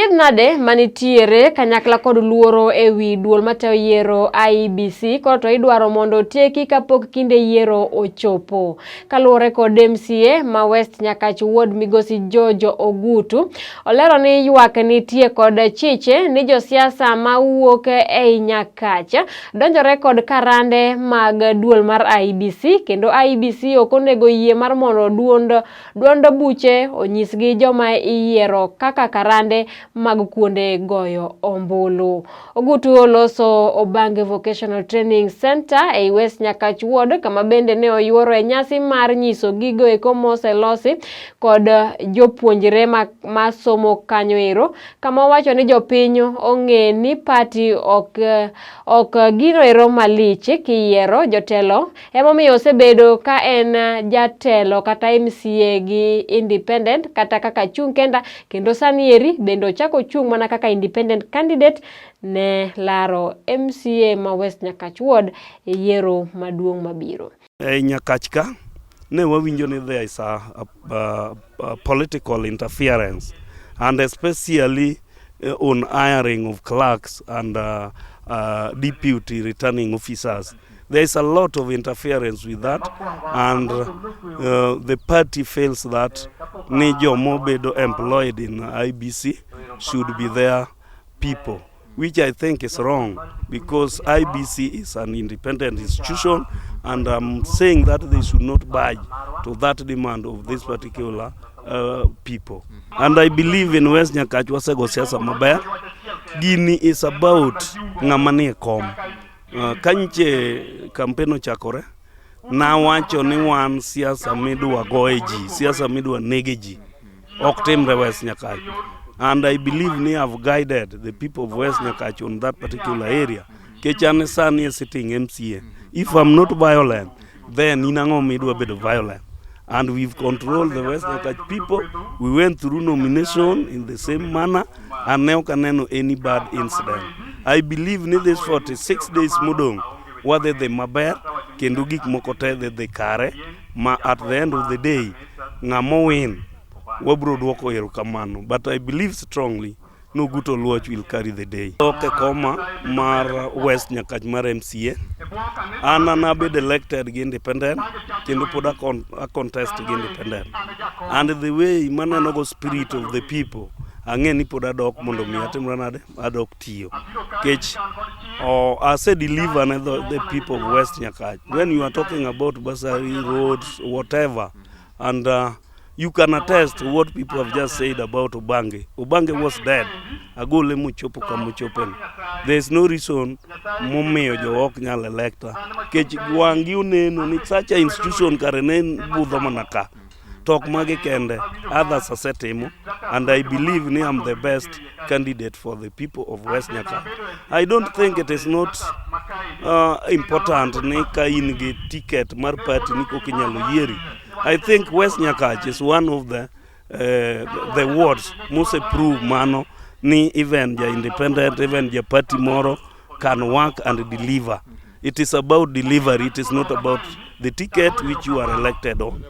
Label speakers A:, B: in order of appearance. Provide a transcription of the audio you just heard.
A: Achiedh nade manitiere kanyakla kod luoro ewi duol matayo yiero IEBC koro to idwaro mondo otieki kapok kinde yiero ochopo. Kaluwore kod MCA ma West Nyakach Ward, Migosi George Ogutu, olero ni ywak nitie kod chiche ni josiasa mawuok ei Nyakach donjore kod karande mag duol mar IEBC, kendo IEBC ok onego yie mar mondo duond duond buche onyisgi joma iyiero kaka karande mag kuonde goyo ombulu. Ogutu oloso Obange Vocational Training Center ei West Nyakach Ward, kama bende ne oyuoro e nyasi mar nyiso gigo eko moselosi kod jopuonjre ma somo kanyo ero, kama owacho ni jopiny ong'e ni party ok gino ero malich kiyiero jotelo. Emomiyo osebedo ka en jatelo kata MCA gi independent kata kaka chung' kenda, kendo sani eri bende ochako chung' mana kaka independent candidate ne laro MCA ma West Nyakach Ward e yiero maduong' mabiro.
B: E Nyakach ka ne wawinjo ni there is a political interference, and especially on hiring of clerks and deputy returning officers. There is a lot of interference with that, and the party feels that ni jomobedo employed in IEBC should be their people, which I think is wrong, because IEBC is an independent institution, and I'm saying that they should not budge to that demand of this particular people. And I believe in West Nyakach wasego siasa maber. Gini is about ng'ama nie kom. Ka nyiche campaign ochakore, nawacho ni wan siasa midwa goye ji, siasa midwa nege ji, ok timre West Nyakach. And I believe ni have guided the people of West Nyakach on that particular area. Kech an sani a sitting MCA. If I'm not violent, then in ang'o midwa bedo violent? And we've controlled the West Nyakach people. We went through nomination in the same manner, and ne ok aneno any bad incident. I believe ni this 46 days modong' wadhi dhi maber, kendo gik moko te dhi dhi kare, ma at the end of the day ng'ama win wabro duoko erokamano. But I believe strongly no Ogutu Oluoch will carry the day. Ok e koma mar West Nyakach mar MCA. An an elected gi independent, kendo pod a contest gi independent. And the way maneno go spirit of the people, ang'e ni pod adok mondo mi atimra nade, adok tiyo. Kech ase deliver ne the people of West Nyakach. When you are talking about bursary, roads, whatever, and you can attest to what people have just said about Obange. Obange was dead. Agole mochopo kama ochope. There is no reason momiyo jo ok nyal electa. Kech wang'gi oneno ni such a institution kare ne budho mana ka. To ok magi kende, others asetimo, and I believe ni I'm the best candidate for the people of West Nyakach. I don't think it is not important ni ka in gi ticket mar party ni koka inyalo yieri. I think West Nyakach is one of the wards mose prove mano ni even ja independent, even ja party moro can work and deliver. It is about delivery, it is not about the ticket which you are elected on.